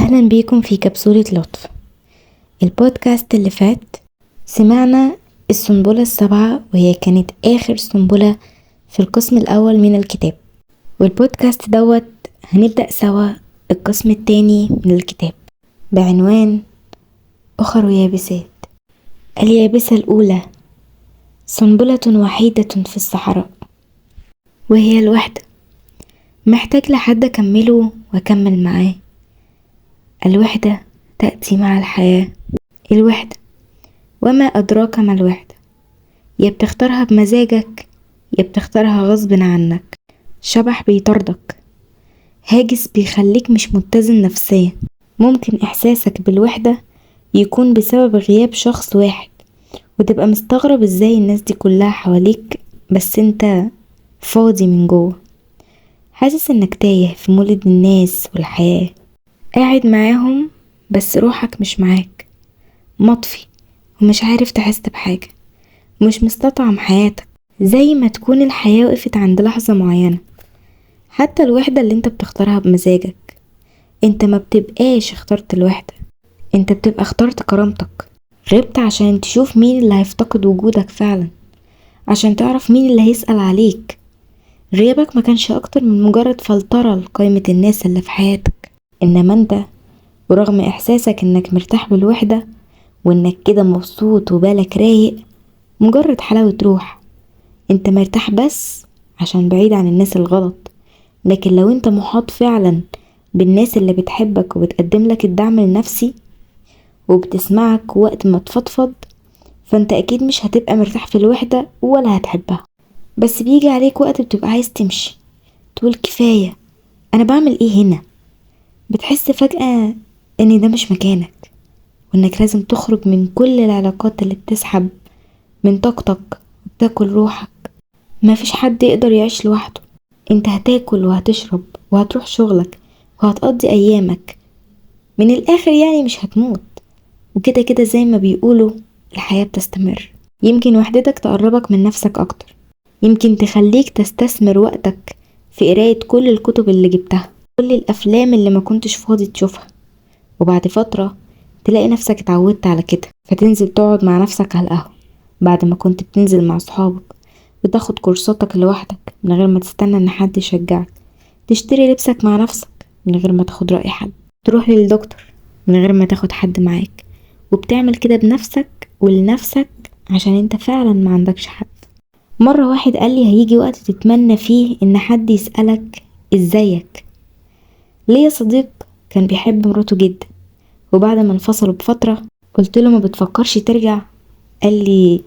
أهلا بيكم في كبسولة لطف. البودكاست اللي فات سمعنا السنبلة السبعة، وهي كانت آخر سنبلة في القسم الأول من الكتاب، والبودكاست دوت هنبدأ سوا القسم الثاني من الكتاب بعنوان أخر يابسات. اليابسة الأولى سنبلة وحيدة في الصحراء، وهي الوحدة. محتاج لحد أكمله وأكمل معاه. الوحدة تأتي مع الحياة. الوحدة، وما أدراك ما الوحدة؟ يا بتختارها بمزاجك يا بتختارها غصب عنك. شبح بيطاردك، هاجس بيخليك مش متزن نفسيا. ممكن إحساسك بالوحدة يكون بسبب غياب شخص واحد، وتبقى مستغرب ازاي الناس دي كلها حواليك بس انت فاضي من جوه، حاسس انك تايه في مولد الناس والحياة، قاعد معاهم بس روحك مش معاك، مطفي ومش عارف تحس بحاجة، مش مستطعم حياتك، زي ما تكون الحياة وقفت عند لحظة معينة. حتى الوحدة اللي انت بتختارها بمزاجك، انت ما بتبقاش اخترت الوحدة، انت بتبقى اخترت كرامتك. غبت عشان تشوف مين اللي هيفتقد وجودك فعلا، عشان تعرف مين اللي هيسأل عليك. غيابك ما كانش اكتر من مجرد فلترة لقائمة الناس اللي في حياتك. انما انت ورغم احساسك انك مرتاح بالوحدة وانك كده مبسوط وبالك رايق، مجرد حلاوة روح، انت مرتاح بس عشان بعيد عن الناس الغلط. لكن لو انت محاط فعلا بالناس اللي بتحبك وبتقدم لك الدعم النفسي وبتسمعك وقت ما تفضفض، فانت اكيد مش هتبقى مرتاح في الوحدة ولا هتحبها. بس بيجي عليك وقت بتبقى عايز تمشي، تقول كفاية، انا بعمل ايه هنا؟ بتحس فجأة ان ده مش مكانك، وانك لازم تخرج من كل العلاقات اللي بتسحب من طاقتك وبتاكل روحك. ما فيش حد يقدر يعيش لوحده. انت هتاكل وهتشرب وهتروح شغلك وهتقضي ايامك، من الاخر يعني مش هتموت، وكده كده زي ما بيقولوا الحياة بتستمر. يمكن وحدتك تقربك من نفسك اكتر، يمكن تخليك تستثمر وقتك في قراية كل الكتب اللي جبتها، كل الافلام اللي ما كنتش فاضي تشوفها. وبعد فترة تلاقي نفسك اتعودت على كده، فتنزل تقعد مع نفسك على القهوة بعد ما كنت بتنزل مع صحابك، وتاخد كورساتك لوحدك من غير ما تستنى ان حد يشجعك، تشتري لبسك مع نفسك من غير ما تاخد رأي حد، تروح للدكتور من غير ما تاخد حد معاك، وبتعمل كده بنفسك ولنفسك عشان انت فعلا ما عندكش حد. مرة واحد قال لي هيجي وقت تتمنى فيه ان حد يسألك ازيك. ليا صديق كان بيحب مراته جدا، وبعد ما انفصلوا بفترة قلت له ما بتفكرش ترجع؟ قال لي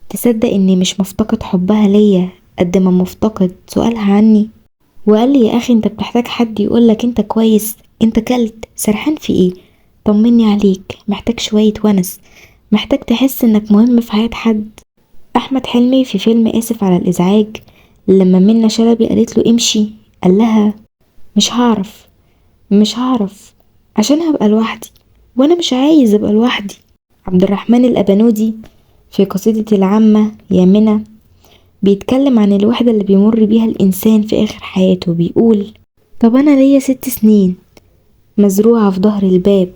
تصدق اني مش مفتقد حبها ليا قد ما مفتقد سؤالها عني. وقال لي يا اخي انت بتحتاج حد يقولك انت كويس، انت كلت، سرحان في ايه، طمني عليك، محتاج شوية ونس، محتاج تحس انك مهم في حياة حد. احمد حلمي في فيلم اسف على الازعاج لما منى شلبي قالت له امشي، قال لها مش هعرف، مش هعرف عشان هبقى لوحدي، وانا مش عايز ابقى لوحدي. عبد الرحمن الابنودي في قصيدة العامة يا منى بيتكلم عن الوحدة اللي بيمر بيها الإنسان في آخر حياته. بيقول طب أنا ليا 6 سنين مزروعة في ظهر الباب،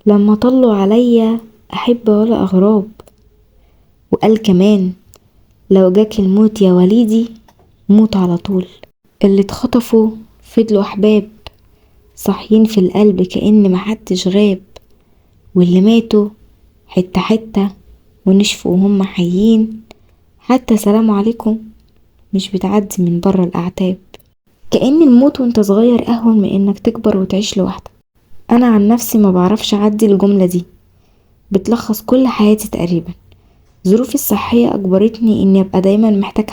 لما طلوا عليا أحب ولا أغراب. وقال كمان لو جاك الموت يا وليدي موت على طول. اللي اتخطفوا فضلوا أحباب صاحيين في القلب كأن محدش غاب، واللي ماتوا حتة حتة ونشفوا وهم حيين، حتى سلام عليكم مش بتعدي من بره الأعتاب. كأن الموت وانت صغير أهون من انك تكبر وتعيش لوحدك. أنا عن نفسي ما بعرفش أعدي الجملة دي، بتلخص كل حياتي تقريبا. ظروفي الصحية أجبرتني إني أبقى دايما محتاج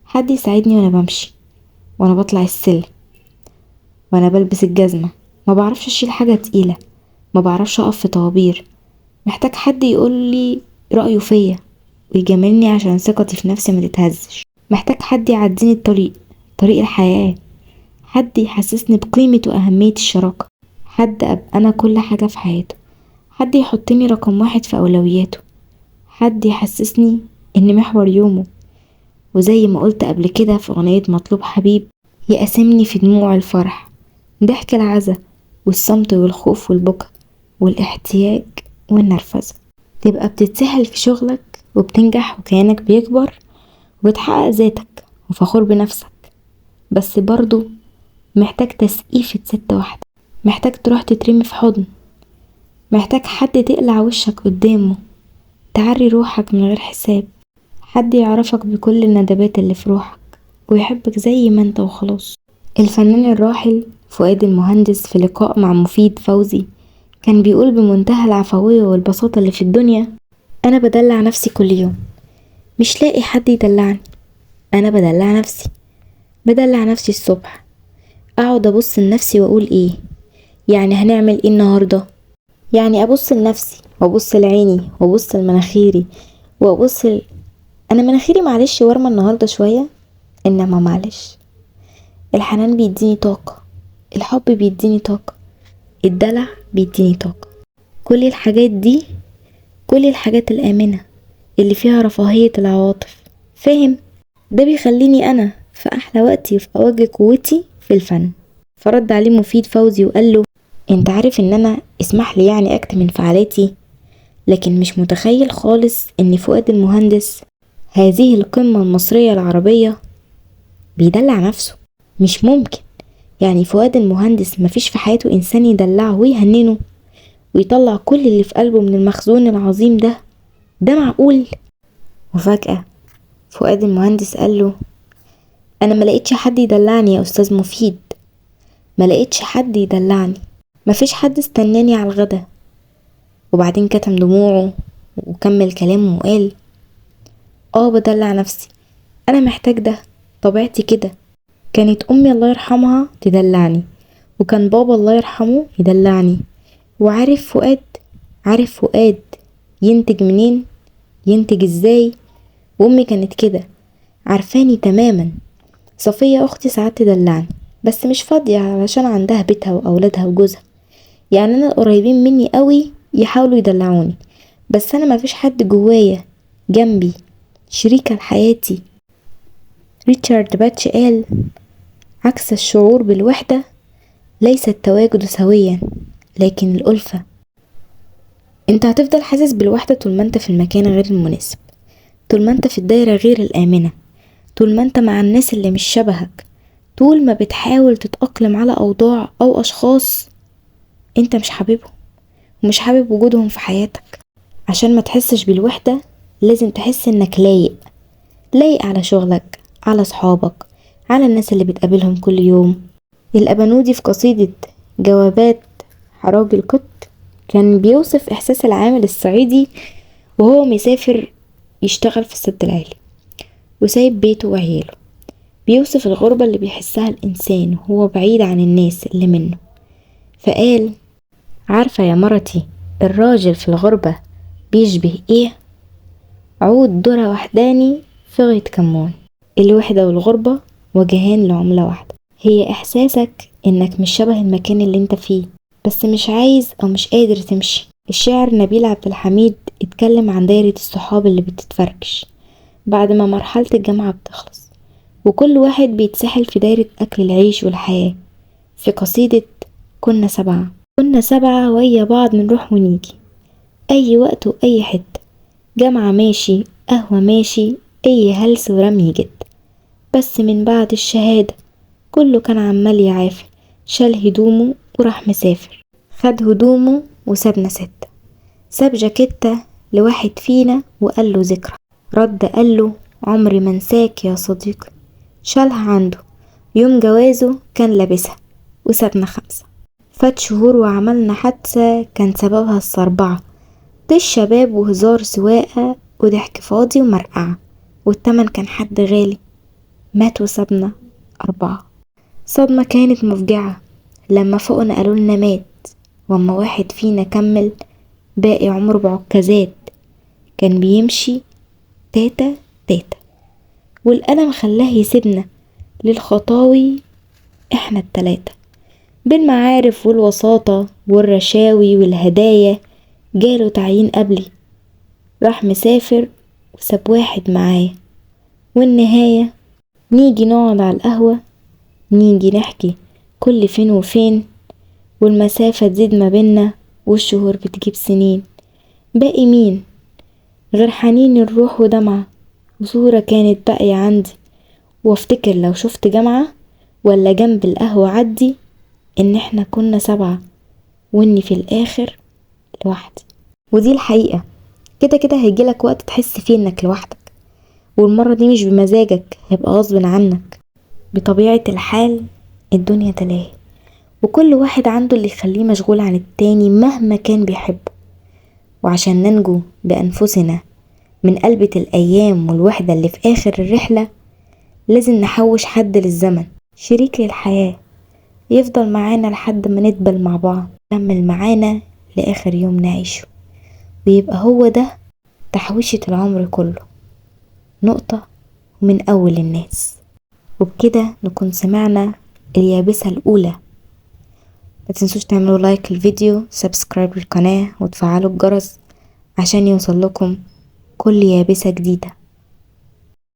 حد يساعدني وأنا بمشي، وأنا بطلع السلم، وأنا بلبس الجزمة. ما بعرفش أشيل حاجة تقيلة، ما بعرفش أقف في طوابير، محتاج حد يقول لي رأيه فيا ويجاملني عشان ثقتي في نفسي ما تتهزش. محتاج حد يعديني الطريق، طريق الحياة، حد يحسسني بقيمة وأهمية الشراكة، حد أبقى أنا كل حاجة في حياته، حد يحطني رقم 1 في أولوياته، حد يحسسني إن محور يومه. وزي ما قلت قبل كده في أغنية مطلوب حبيب، يقاسمني في دموع الفرح، ضحك العزا، والصمت والخوف والبكا والاحتياج والنرفزة. تبقى بتتسحل في شغلك وبتنجح وكيانك بيكبر وبتحقق ذاتك وفخور بنفسك، بس برضو محتاج تسقيفة ست واحدة، محتاج تروح تترمي في حضن، محتاج حد تقلع وشك قدامه، تعري روحك من غير حساب، حد يعرفك بكل الندبات اللي في روحك ويحبك زي ما انت وخلاص. الفنان الراحل فؤاد المهندس في لقاء مع مفيد فوزي كان بيقول بمنتهى العفوية والبساطة اللي في الدنيا: أنا بدلع نفسي كل يوم، مش لاقي حد يدلعني، أنا بدلع نفسي، بدلع نفسي الصبح، أقعد أبص لنفسي وأقول إيه يعني هنعمل إيه النهاردة، يعني أبص لنفسي وأبص لعيني وأبص لمناخيري وأبص أنا مناخيري معلش ورمة النهاردة شوية، إنما معلش. الحنان بيديني طاقة، الحب بيديني طاقة، الدلع بيديني طاقة، كل الحاجات دي، كل الحاجات الآمنة اللي فيها رفاهية العواطف، فاهم؟ ده بيخليني أنا في أحلى وقتي وفي أوج قوتي في الفن. فرد عليه مفيد فوزي وقال له: انت عارف ان انا اسمح لي يعني اكتم انفعالاتي، لكن مش متخيل خالص ان فؤاد المهندس هذه القمة المصرية العربية بيدلع نفسه، مش ممكن. يعني فؤاد المهندس مفيش في حياته انسان يدلعه ويهننه ويطلع كل اللي في قلبه من المخزون العظيم ده، ده معقول؟ وفجأة فؤاد المهندس قال له: انا ما لقيتش حد يدلعني يا استاذ مفيد، ما لقيتش حد يدلعني، مفيش حد استناني على الغدا. وبعدين كتم دموعه وكمل كلامه وقال: بدلع نفسي، انا محتاج ده، طبيعتي كده. كانت امي الله يرحمها تدلعني، وكان بابا الله يرحمه يدلعني. وعارف فؤاد، عارف فؤاد ينتج منين، ينتج ازاي، وامي كانت كده عارفاني تماما. صفية اختي ساعات تدلعني بس مش فاضية علشان عندها بيتها واولادها وجوزها، يعني انا القريبين مني قوي يحاولوا يدلعوني، بس انا مفيش حد جوايا جنبي شريكة لحياتي. ريتشارد باتش قال: عكس الشعور بالوحدة ليس التواجد سويا لكن الألفة. انت هتفضل حاسس بالوحدة طول ما انت في المكان غير المناسب، طول ما انت في الدايرة غير الآمنة، طول ما انت مع الناس اللي مش شبهك، طول ما بتحاول تتأقلم على أوضاع أو أشخاص انت مش حاببهم ومش حابب وجودهم في حياتك. عشان ما تحسش بالوحدة لازم تحس انك لايق، لايق على شغلك، على صحابك، على الناس اللي بتقابلهم كل يوم. الأبنودي في قصيدة جوابات حراج القط كان بيوصف إحساس العامل الصعيدي وهو مسافر يشتغل في السد العالي وسايب بيته وعياله، بيوصف الغربة اللي بيحسها الإنسان وهو بعيد عن الناس اللي منه. فقال: عارفة يا مرتي الراجل في الغربة بيشبه إيه؟ عود ذرة وحداني في غيط كمون. الوحدة والغربة وجهان لعملة واحدة، هي إحساسك إنك مش شبه المكان اللي انت فيه بس مش عايز أو مش قادر تمشي. الشاعر نبيل عبد الحميد اتكلم عن دايرة الصحاب اللي بتتفركش بعد ما مرحلة الجامعة بتخلص وكل واحد بيتسحل في دايرة أكل العيش والحياة في قصيدة كنا سبعة. كنا سبعة ويا بعض نروح ونيجي أي وقت وأي حتة، جامعة ماشي، قهوة ماشي، أي هلس ورمي جد. بس من بعد الشهادة كله كان عمال يعافر، شال هدومه وراح مسافر، خد هدومه وسابنا ستة، ساب جاكيتة لواحد فينا وقال له ذكرى، رد قال له عمري ما انساك يا صديقي، شالها عنده يوم جوازه كان لابسها وسابنا خمسة. فات شهور وعملنا حادثة كان سببها الصربعة، ده الشباب وهزار سواقة وضحك فاضي ومرقعة، والتمن كان حد غالي، مات وسابنا 4. صدمة كانت مفجعة لما فوقنا قالوا لنا مات، واما واحد فينا كمل باقي عمره بعكازات، كان بيمشي تاتا تاتا، والألم خلاه يسيبنا للخطاوي احنا التلاتة، بالمعارف والوساطة والرشاوي والهدايا جاله تعيين قبلي، راح مسافر وساب واحد معايا. والنهاية نيجي نقعد على القهوة، نيجي نحكي كل فين وفين، والمسافة تزيد ما بينا والشهور بتجيب سنين. باقي مين غير حنين الروح ودمعة وصورة كانت باقية عندي، وافتكر لو شفت جامعة ولا جنب القهوة عدي ان احنا كنا 7 واني في الاخر لوحدي. ودي الحقيقة، كده كده هيجيلك وقت تحس فيه انك لوحدك، والمرة دي مش بمزاجك، هيبقى غصب عنك. بطبيعة الحال الدنيا تلاهي، وكل واحد عنده اللي يخليه مشغول عن التاني مهما كان بيحبه. وعشان ننجو بأنفسنا من قلبة الأيام والوحدة اللي في آخر الرحلة، لازم نحوش حد للزمن، شريك للحياة يفضل معانا لحد ما ندبل مع بعض، يكمل معانا لآخر يوم نعيشه، ويبقى هو ده تحويشة العمر كله، نقطة من أول الناس. وبكده نكون سمعنا اليابسة الأولى. ما تنسوش تعملوا like للفيديو، subscribe للقناة، وتفعلوا الجرس عشان يوصل لكم كل يابسة جديدة.